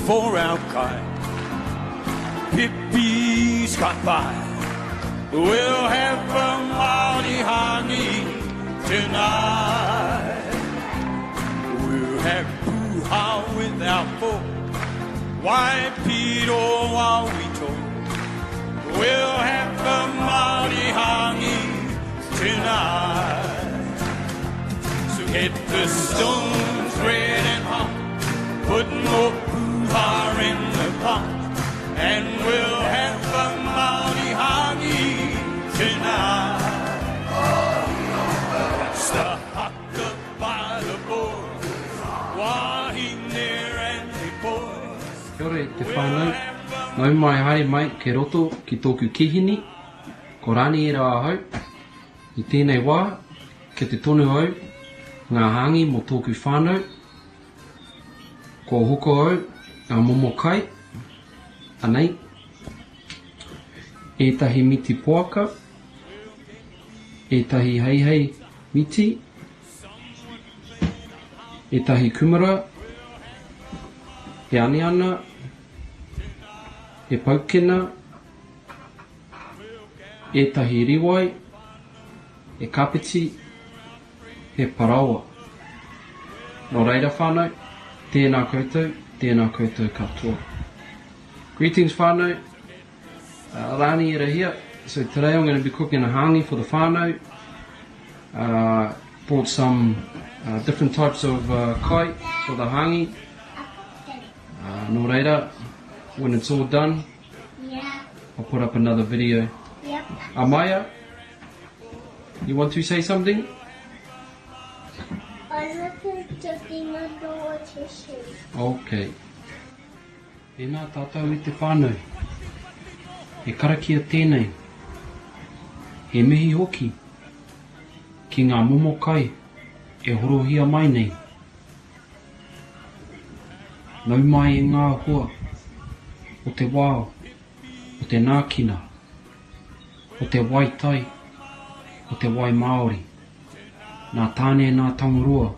for our kai. Pipis ka pai. We'll have a Māori hangi tonight. We'll have puha with our fork, waipiro while we talk. We'll have a Māori hangi tonight. So get the stones red and hot, put more puha in the pot, and we'll have a Māori hangi tonight. Watch the haka by the boys, wahine and the boys. Kia ora e te whānau, nau mai haere mai ki roto ki tōku kihini, ko Raniera ahau. I tēnei wā, kei te tonu au ngā hāngi mō tōku whānau. Kua hoko au ngā momo kai, anei, ētahi miti poaka, ētahi heihei miti, ētahi kumara, he aniana, he paukena, ētahi riwai, he kapiti, he paraoa. Nō reira whānau, tēnā koutou, tēnā koutou katoa. Greetings whānau, uh, Rani here. So today I'm going to be cooking a hangi for the whānau. Uh, bought some uh, different types of uh, kai for the hangi. Uh, nō reira, when it's all done, Yeah. I'll put up another video. Yep. Amaya, you want to say something? I was looking at the tissue. Okay. Tēnā tātou i te whānau. He karakia tēnei. He mihi hoki ki ngā momo kai e horohia mai nei. Nau mai e ngā hoa o te wao, o te nākina, o te wai tai, o te wai Māori. Nā Tāne nā Tangaroa,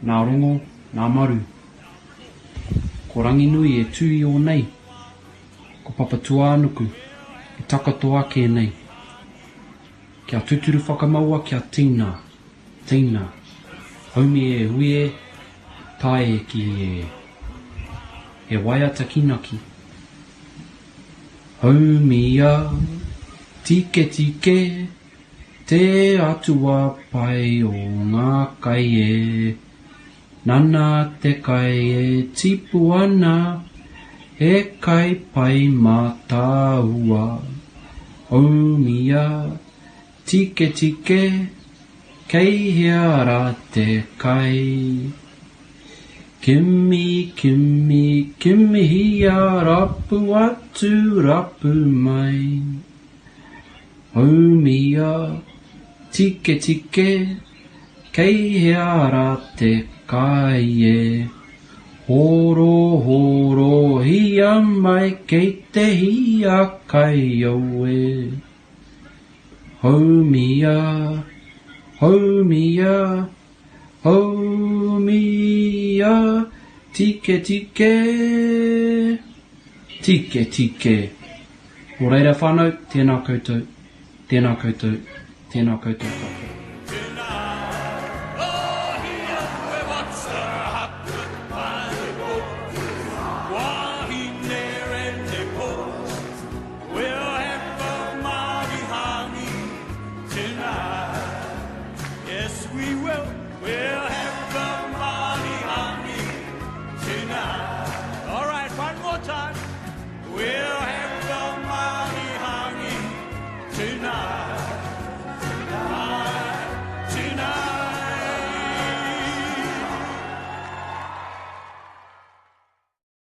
nā Rongo, nā Maru. Ko Ranginui e tū i ō nei, ko Papatūānuku e takato ake nei. Kia tuturu whakamaua kia tīna, tīna, haumi e hui e, tae e ki e. He waiata kinaki. Haumia, tiketike, te atua pai o ngā kai e. Nana te kai e tipu ana, he kai pai mā tāua. Haumia, tiketike, kei hea rā te kai? Kimi, kimi, kimihia, rapu atu, rapu mai. Haumia, tiketike, kei hea ra te kai e. Horohorohia mai kei te hiakai au e. Haumia, haumia, Haumia, tiketike, tiketike. Nō reira whānau, tēnā koutou, tēnā koutou, tēnā koutou katoa. Tonight. Yes, we will. We'll